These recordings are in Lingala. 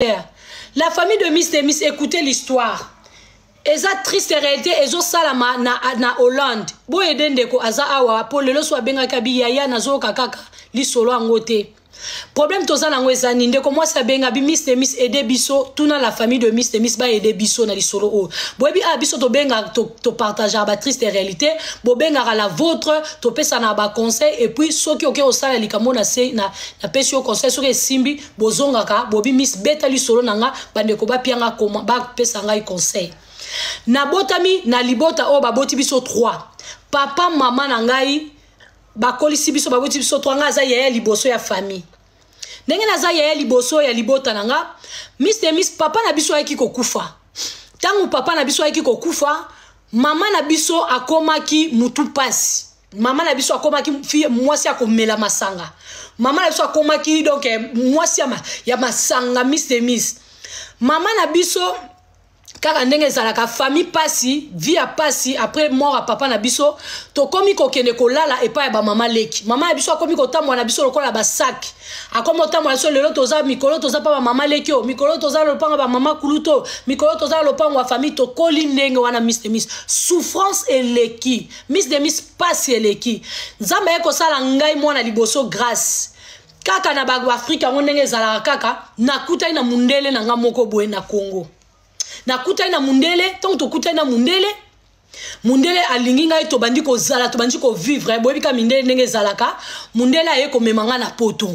La famille de Miss Miss, écoutez l'histoire. Eza triste réalité ezosalama na Hollande. Boyede ndeko aza awa po lelo so abengaki abi yaya nazoyoka kaka lisolo yango te. Problème toza nango eza nini? Ndeko mwasi abenga bi Miss Miss aide biso, tuna la famille de Miss Miss ba aide biso na lisolo oyo. Boyebi a biso tobenga to partager ba triste réalité, bobengaka la vôtre, topesana ba conseil et puis soki oke osala likambo na se na napesi yo conseil soki esimbi bozongaka bobi Miss beta lisolo na nga bandeko bapianga koma bapesa ngai conseil. Nabotami na libota oyo baboti biso 3. Papa mama na ngai bakolisi biso baboti biso 3, ngai aza yaya liboso ya famille. Ndenge naza yaya liboso ya libota na nga, Miss de Miss papa na biso ayaki kokufa. Tango papa na biso ayaki kokufa, mama na biso akomaki mutu pasi. Mama na biso akomaki fille mwasi akomela masanga. Mama na biso akomaki donc mwasi ya masanga Miss de Miss. Mama na biso kaka ndenge ezalaka famille pasi, vie ya pasi après mort ya papa na biso, tokomi kokende kolala epai ya ba mama leki. Mama na biso akomi kotambola na biso lokola ba sac. Akomi kotambola biso lelo toza mikolo toza pa ba mama leki o, mikolo toza lopango ba mama kuluto, mikolo toza lopango ya famille, tokoli ndenge wana Miss de Miss. Souffrance eleki, Miss de Miss pasi eleki. Nzambe aye kosala ngai mwana liboso grâce. Kaka na ba Afrika yango ndenge ezalaka kaka, nakutani na mundele na nga moko boye na Congo. Nakutani na mundele, ntango tokutani na mundele, mundele alingi ngai tobandi kozala, tobandi kovivre, boyebi ka mindele ndenge ezalaka, mundele aye komema ngai na poto.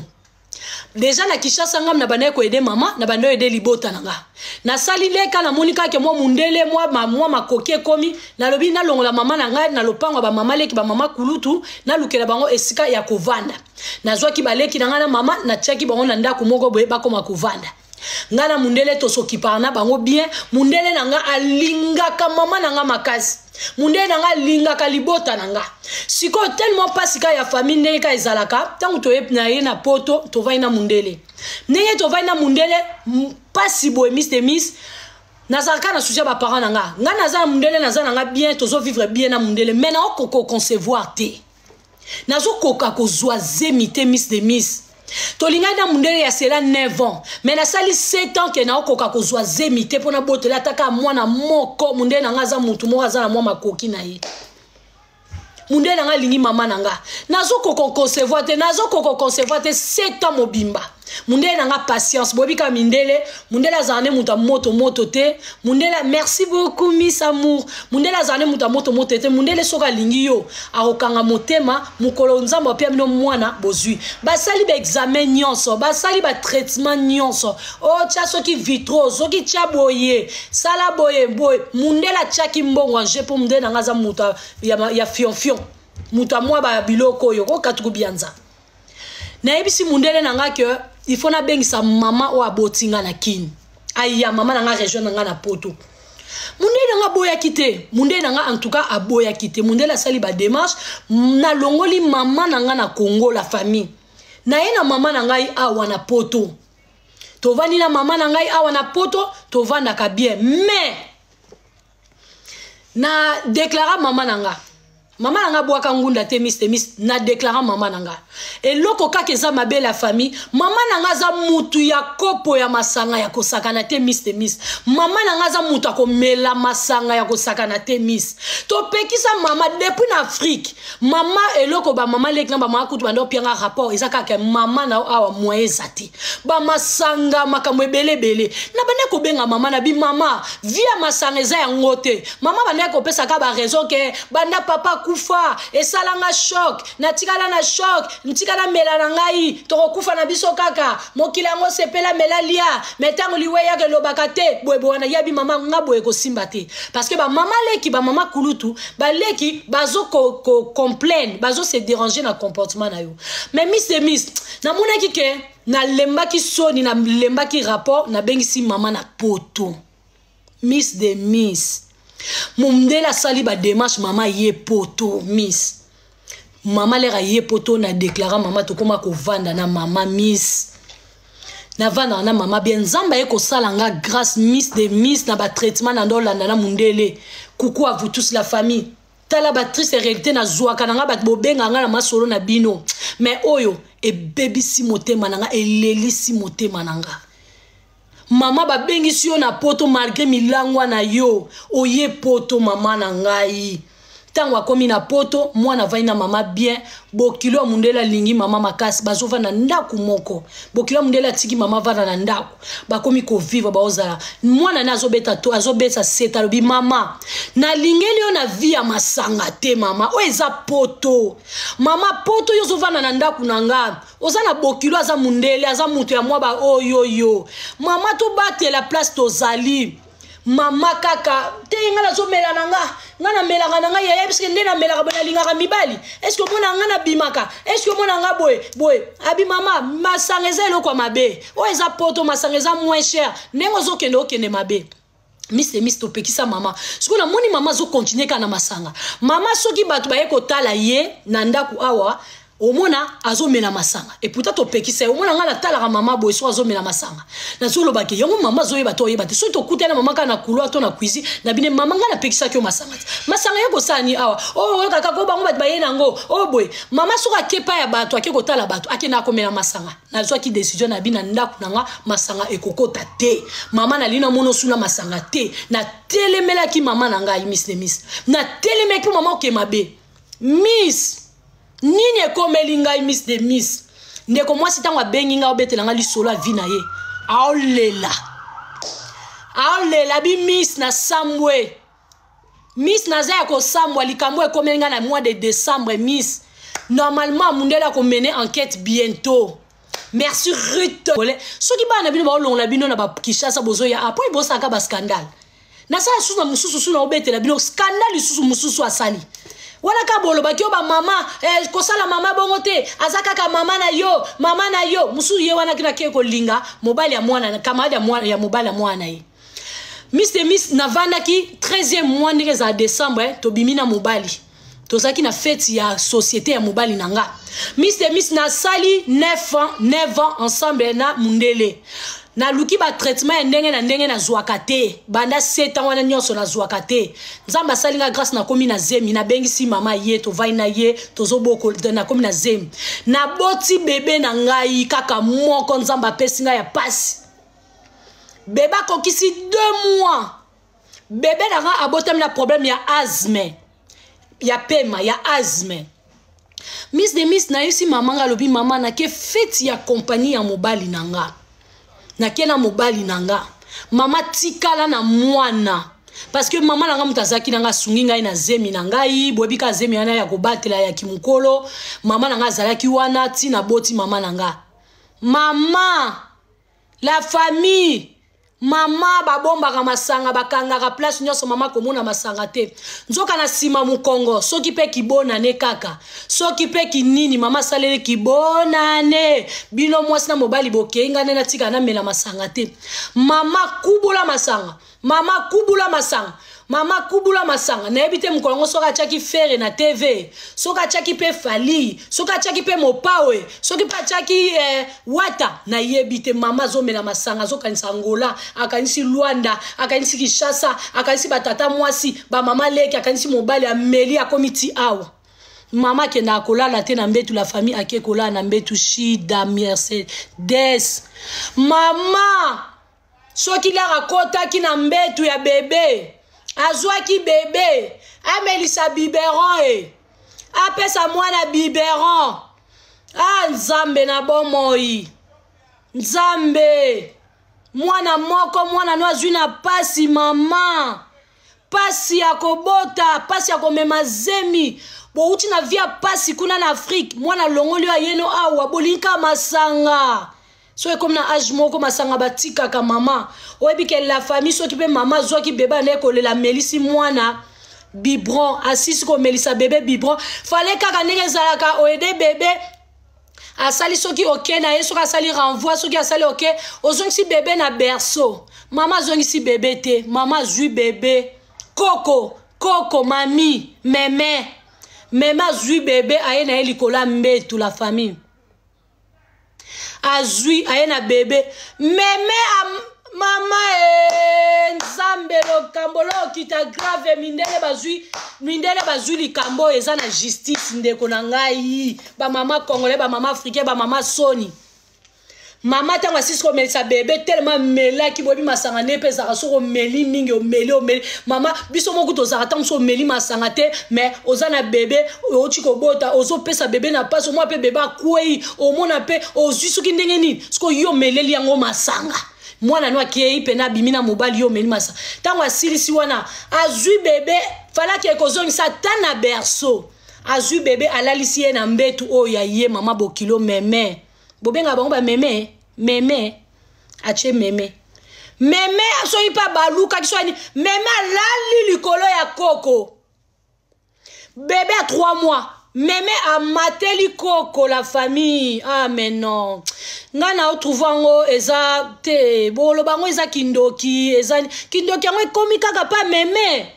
Deja na Kinshasa ngam na bandaki koyede mama, na bandaki koyede libota na nga. Nasali leka namoni kaka mwa mundele, mwa makoki ekomi, nalobi nalongola mama na ngai na lopango ya ba mama leki, ba mama kulutu, nalukela bango esika ya kovanda. Nazwaki baleki na ngai na mama, natiaki bango na ndako moko boye bakoma kovanda. Nga na mundele tosokipaka na bango bien. Mundele na nga alingaka mama na nga makasi. Mundele na nga alingaka libota na nga. Sikoyo tellement pasi ka ya famille ndenge ka ezalaka, tango toye na ye na poto, tovandi na mundele. Ndenge tovandi na mundele, pasi boye Miss de Miss, nazalaka na souci ya ba parents na nga. Nga naza na mundele, naza na nga bien, tozo vivre bien na mundele, mais naokoka concevoir te. Nazokoka kozwa zemi te Miss de Miss. Tolingaki na mundele ya sela 9 ans, mais nasali 7 ans ke naokoka kozwa zemi te mpona botela ata kaka mwana moko. Mundele na nga aza mutu moko aza na mwa makoki na ye. Mundele na nga alingi mama na nga. Nazokoka concevoir te, nazokoka concevoir te 7 ans mobimba. Mundele na nga patience, boyebi kaka mindele, mundele azala ne mutu ya moto moto te. Mundele, merci beaucoup Miss Amour. Mundele azala ne mutu ya moto moto te. Mundele soki alingi yo, akokanga motema, mokolo Nzambe apia bino mwana bozwi. Basali ba examen nyonso, basali ba traitement nyonso. Oh tia soki vitro, soki tia boye, sala boye boye. Mundele atiaki mbongo en jeu po mundele na nga aza mutu ya fion fion. Mutu ya mwa ba biloko oyo, kokatuku bianza. Nayebisi mundele na nga que il faut nabengisa mama oyo aboti nga na Kin. Aya mama na nga rejoindre nga na poto. Mundele na nga aboyaki te. Mundele na nga en tout cas aboyaki te. Mundele asali ba démarche, nalongoli mama na nga na Congo la famille. Naye na mama na ngai awa na poto. Tovandi na mama na ngai awa na poto, tovandaka bien. Mais na déclara mama na nga. Mama na nga bwaka ngunda te Miss te Miss, na déclara mama na nga. Eloko kaka eza mabe la famille, mama na nga aza mutu ya kopo ya masanga ya kosakana te Miss te Miss. Mama na nga aza mutu ya komela masanga ya kosakana te Miss. Topekisa mama depuis na Afrique. Mama eloko ba mama leki na ba mama kutu banda opianga rapport eza kaka mama na awa moyen eza te. Ba masanga makambo ebele ebele. Na banda kobenga mama na bi mama, vie ya masanga eza yango te. Mama banda kopesa ka ba raison ke banda papa kufa esalanga choc, natikala na choc, ntikala mela na ngai, tokokufa na biso kaka. Mokili yango sepela mela lia, mais tango liwe yaka elobaka te. Boye boye wana yabi mama nga boye kosimba te. Parce que ba mama leki, ba mama kulutu, ba leki bazo ko complain, bazo se déranger na comportement na yo. Mais Miss de Miss, namonaki ke nalembaki soni, nalembaki rapport, nabengisi mama na poto. Miss de Miss. Mundele asali ba démarche mama ye poto Miss. Mama lera ye poto na déclara mama tokoma kovanda na mama Miss. Na vanda na mama bien Nzambe aye kosala nga grâce Miss de Miss na ba traitement na ndolanda na mundele. Coucou à vous tous la famille. Tala ba triste réalité na zwaka na nga bat bobenga nga na masolo na bino. Mais oyo ebebisi motema na nga, elelisi motema na nga. Mama, babengisi yo na poto malgré milangwa na yo, oye poto. Mama na ngai, ntango akomi na poto, mwana avandi na mama bien. Bokilo ya mundele alingi mama makasi, bazovanda ndako moko. Bokilo ya mundele atiki mama avanda na ndako, bakomi kovivre, baozala. Mwana ne azobeta to azobeta sete, alobi: "Mama, nalingeli yo na vie ya masanga te. Mama, oyo eza poto. Mama, poto, yo ozovanda na ndako na nga, oza na bokilo, aza mundele, aza moto ya mwa baoyoyo. Mama, tobatela place tozali." Mama kaka te: "Ngai nazomela na nga, ngai namelaka na ngai, yaya, biske nde namelaka boye, nalingaka mibali. Est-ce omona ngai nabimaka? Est-ce omona ngai boye boye?" Abi: "Mama, masanga eza eloko ya mabe. Oyo eza poto, masanga eza moins cher. Ndenge ozokende, okende mabe." Miss, miss, topekisa mama. Sikoyo namoni mama azocontinuer kaka na masanga. Mama, soki bato baye kotala ye na ndako awa, omona azomela masanga. Et pourtant topekisa ye. Omona ngai natalaka mama boye, soki azomela masanga, nazolobake yango mama azoyeba te, oyeba te. Soki tokutani mama kaka na couloir to na cuisine na bine: "Mama, ngai napekisaki yo masanga te. Masanga ye kosala ni awa?" Oyo oyo kaka ko bango bato baye nango oyo boye. Mama soki akepa ya bato, ake kotala bato, akende akomela masanga. Nazwaki décision na bino, na ndako na nga masanga ekokota te. Mama, nalingi namona osuna masanga te. Natelemelaki mama na ngai, miss de miss, natelemelaki mpo mama oke mabe. Miss, nini ekomeli ngai? Miss de miss, ndeko mwasi, ntango abengi ngai, obetela ngai lisolo ya vie na ye, aolela, aolela bi: "Miss, nasambwe. Miss, naza ya kosambwa. Likambo ekomeli ngai na mois de décembre. Miss, normalement mundele akomener enquête bientôt." Merci Ruth. Soki bana bino baolongola bino na bakishasa, bozoya apres bosalaka bascandale. Nasala susu na mosusu su na obetela bino scandale lisusu mosusu asali wana kaka bolobaki yo bamama, kosala mama bongo te, aza kaka mama na yo. Mama na yo mosusu ye wana kina ke kolinga mobali ya mwana, camarade ya mobali ya mwana na ye. Miss de miss, navandaki 13e mois, ndenge ezala décembre, tobimi na mobali, tozalaki na fête ya société ya mobali na nga. Miss de miss, nasali 9 ans, 9 ans ensemble na mundele. Naluki batraitement ya ndenge na ndenge, nazwaka te. Banda 7 ans wana nyonso nazwaka te. Nzambe asali nga grâce, nakomi na zemi. Nabengisi mama ye, tovai na ye, tozoboko, nakomi na zemi, naboti bebe na ngai kaka moko. Nzambe apesi ngai ya pasi, bebe akokisi 2 mois. Bebe na nga abotami na problème ya asthme, ya pema, ya asthme. Miss de miss, nayebisi mama nga, alobi: "Mama, nake fête ya compagnie ya mobali na nga, nake na mobali na nga. Mama, tikala na mwana." Parce que mama na nga moto azalaki na nga, asungi ngai na zemi na ngai. Boyebi ka zemi wana ya kobatela ya kimokolo. Mama na nga azalaki wana ntina boti mama na nga. Mama, la famille, mama babombaka masanga, bakangaka place nyonso, mama komona masanga te. Nzoka na nsima mokongo, soki mpe kibonane kaka, soki mpe kinini, mama asaleli kibonane. Bino mwasi na mobali bokei, ngai nde natika namela masanga te. Mama kubola masanga, mama kubula masanga, mama kubula masanga. Nayebi te mokolo yango soki atiaki Ferre na TV, soki atiaki mpe Fally, soki atiaki mpe Mopawe, soki mpe atiaki Wata, nayebi te. Mama azomela masanga, azokanisa Ngola, akanisi Lwanda, akanisi Kinshasa, akanisi batata mwasi, bamama leki, akanisi mobali. Ameli, akomi ti awa. Mama akendaka kolala te na mbetu. La famille, ake kolala na mbetu, shida Mercedes. Mama soki lere akɔtaki na mbetu ya bebe, azwaki bebe, amelisa biberon, e apesa mwana biberon. A Nzambe na bomoi, Nzambe, mwana moko, mwana no azwi na pasi. Mama, pasi ya kobota, pasi ya komema zemi, bouti na vie ya pasi kuna na Afrique. Mwana longoli oyo ayeno awa, bolinga masanga. So ekomi na âge moko, masanga batikaka. Mama, oyebi ke la famille, soki mpe mama azwaki bebe, ande kolela, amelisi mwana biberon, asisi komelisa bebe biberon, fale kaka ndenge ezalaka, oaider bebe, asali soki oke na ye, soki asali renvoi, soki asali oke, ozongisi bebe na berceau. Mama azongisi bebe te. Mama azwi bebe, koko koko, mami, meme meme, azwi bebe, aye na ye likolo ya mbetu. La famille, azwi, aye na bebe meme am, mama e Nzambe, lokambo lokita grave. Mindele bazwi, mindele bazwi likambo oyo eza na justice. Ndeko na ngai, bamama congolais, bamama africain, bamama soni. Mama ntango asisi komelisa bebe, telema amelaki, boyebi masanga nde mpe ezalaka, soki omeli mingi, omeli, omeli. Mama, biso moko tozalaka, ntango mosusu omeli masanga te, mais oza na bebe outi kobota, ozopesa bebe na mpasi, omona mpe bebe akwei, omona mpe ozwi soki ndenge nini. Soki yo omeleli yango masanga, mwana no akei pena, abimi na mobali, yo omeli masanga. Ntango asilisi wana, azwi bebe, falaki ekozongisa ata na berceau. Azwi bebe, alalisi ye na mbetu oyo ya ye mama bokilo, meme bobengaka bango bameme, meme atie meme, meme soki mpe abalukaki so ani, meme alali likolo ya koko, bebe ya 3 mois, meme amateli koko. La famille, ah mais non, ngai na otrouve yango eza te. Boloba yango eza kindoki, eza kindoki. Yango ekomi kaka pa meme,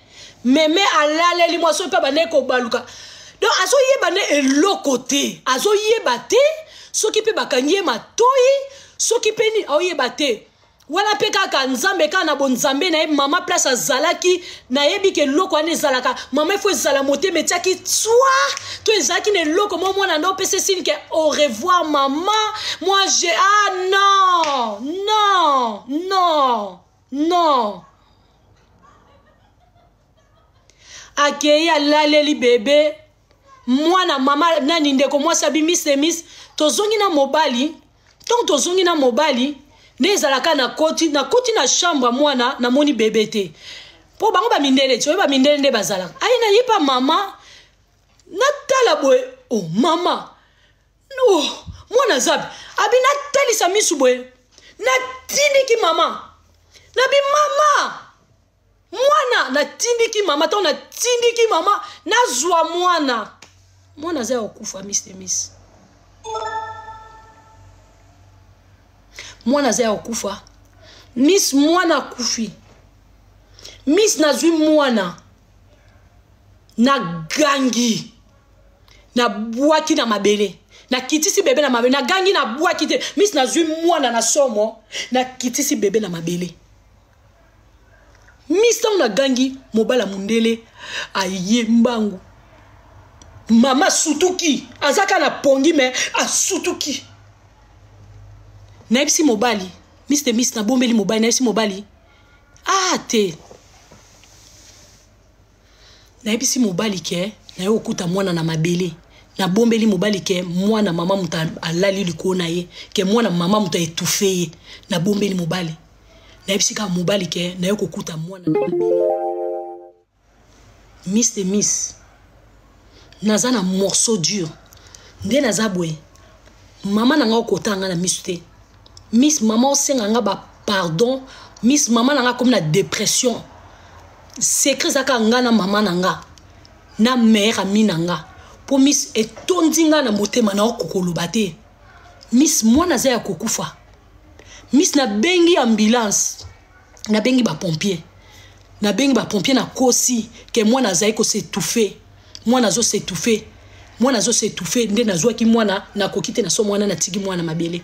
meme alaleli mwasi oyo mpe abandaki kobaluka. Donc azoyeba nde eloko te, azoyeba te soki mpe bakangi ye matoi, soki mpe nini, aoyeba te. Wana mpe kaka Nzambe, kaka na bonzambe na ye. Mama place azalaki, nayebi ke eloko wana ezalaka, mama ifo ezala motema etiaki tswa to ezalaki na eloko mo mwana nde opesa esini ke au revoir mama, moi je, ah non, non, non, non. Akei, alaleli bebe mwana. Mama nani, ndeko mwasi abimi miss, tozongi na mobali. Ntongo tozongi na mobali nde ezalaka, nakoti na chambre mwana, namoni bebe te, mpo bango bamindele ti oyo bamindele nde bazalaka. Aye, nayepa mama, natala boye, oh mama, oh, mwana zabi abi. Natalisa misu boye, natindiki mama, nabi mama mwana, natindiki mama. Ntango natindiki mama, nazwa mwana, mwana aza ya kokufa. Miss de miss, mwana aza ya kokufa. Miss, mwana akufi. Miss, nazwi mwana, nagangi, nabwaki na mabele, nakitisi bebe na mabele, nagangi, nabwaki te. Miss, nazwi mwana na somo, nakitisi bebe na mabele. Miss, ntango nagangi, mobali ya mondele aye mbangu. Mama asutuki, aza kaka na pongi, me asutuki. Nayebisi mobali, miss de miss, nabombeli mobali, nayebisi mobali, ah te, nayebisi mobali ke naye okuta mwana na mabele. Nabombeli mobali ke mwana mama moto alali likolo na ye, ke mwana mama moto aétouffe ye. Nabombeli mobali, nayebisi kaka mobali ke naye kokuta mwana na mabele. Miss de miss, naza na morceau dur nde naza boye. Mama na nga okota nga na miso te. Miss, mama osenga nga bapardon. Miss, mama na nga akomi na dépression. Secret eza kaka nga na mama na nga na meilleur ami na nga, mpo miss, etondi nga na motema, na okokoloba te. Miss, mwana aza ya kokufa. Miss, nabengi ambulance, nabengi bapompier, nabengi bapompier, nakosi ke mwana azali kos'étouffer, mwana azos'étouffer, mwana azos'étouffer. Nde nazwaki mwana, nakoki te, naso mwana, natiki mwana mabele.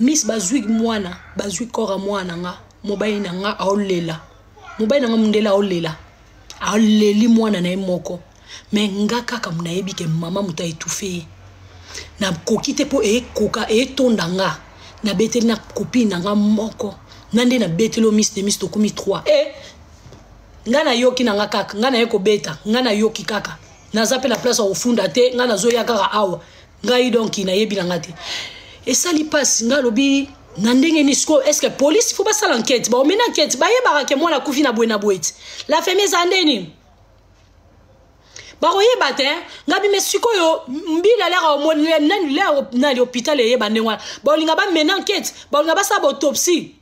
Miss, bazwi mwana, bazwi corps ya mwana nga. Mobali na nga aolela, mobali na nga mondele aolela, aleli mwana na ye moko. Me nga kaka nayebi ke mama moto aétouffe ye. Nakoki te, mpo ekoka etonda nga. Nabeteli na copine na nga moko na nde nabeteli o miss de miss, tokomi 3 e nga nayoki na nga kaka, nga naye kobeta, nga nayoki kaka, naza mpe na place ya kofunda te, nga nazoya kaka awa ngai. Donc nayebi na nga te, esali mpasi. Nga alobi na ndenge nini sikoyo? Est ce que police faut basala enquête, baomena enquête, bayebaka ke mwana akufi na boye na boye ti? La famille, eza nde nini? Bakoyeba te. Ngabi me sikoyo mbila lere omoni nani, lere nani, hôpital eyeba ndenge wana. Baolinga bamena enquête, baolinga basala bautopsie.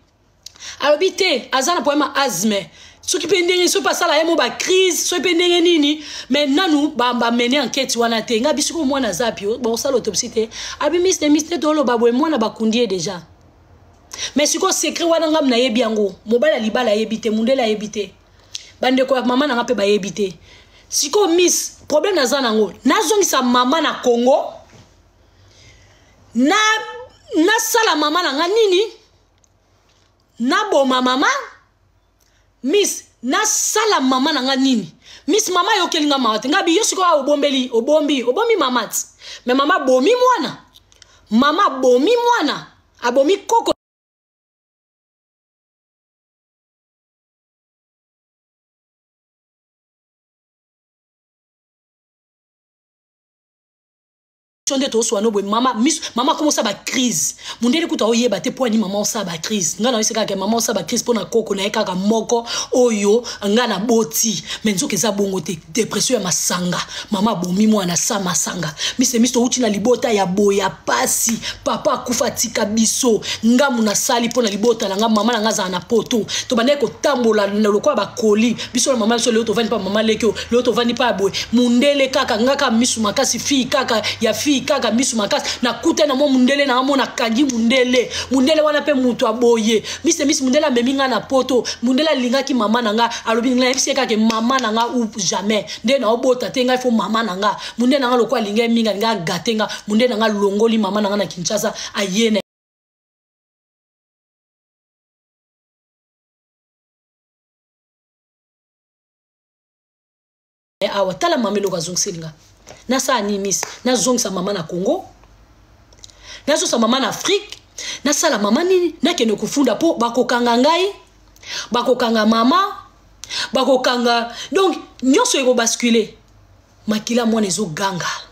Alobi te, aza na problème ya asthme, soki mpe ndenge, soki mpe asala ye mo bacrise, soki mpe ndenge nini, mais nanu bamene enquête wana te. Ngai bisiko mwana aza pi, bakosala autopsie te. Abi miss de miss te, toloba boye, mwana bakundi ye déjà. Mais sikoyo secret wana ngam nayebi yango, mobali ya libala ayebi te, mundele ayebi te, bandeko ya mama na nga mpe bayebi te. Sikoyo miss, problème naza nango, nazongisa mama na Congo, na nasala mama na nga nini? Naboma mama? Miss, nasala mama na nga nini? Miss, mama ayokeli nga mawa te. Nga bi yo sikoyo obombeli, obombi, obombi mama ti, me mama abomi mwana, mama abomi mwana. Abomi koko nde toswana boye mama miso mama akoma osala bacrise mondele kutu aoyeba te mpo ani mama osala bacrise ngai nayebisi kaka mama osala bacrise mpo na koko na ye kaka moko oyo ngai naboti me nzoka eza bongo te depression ya masanga mama abomi mwana sa masanga mise miso touti na libota ya boya pasi papa akufa atika biso ngamu nasali mpo na libota na nga mama na nga azala na poto tobandaki kotambola lokola bakoli biso na mama biso lelo tovandi mpa mama leki oyo lelo tovandi mpa ya boye mundele kaka nga kaka misu makasi fille kaka ya fille kaka misu makasi nakutani na mwa mundele na amona akangi mundele mundele wana mpe moto aboye mise misi mundele amemi nga na poto mundele alingaki mama na nga alobi nayebisi ye kaka mama na nga ou jamais nde naobota te ngai fo mama na nga mundele na nga lokola alingi ye mingi alingi agate nga mundele na nga alongoli mama na nga na kinshasa aye na awa tala mama eloko azongiseli nga nasala nini miss nazongisa mama na congo nazongisa mama na afrique nasala mama nini nakende kofunda mpo bakokanga ngai bakokanga mama bakokanga donc nyonso ekobascule makila mwana ezoganga.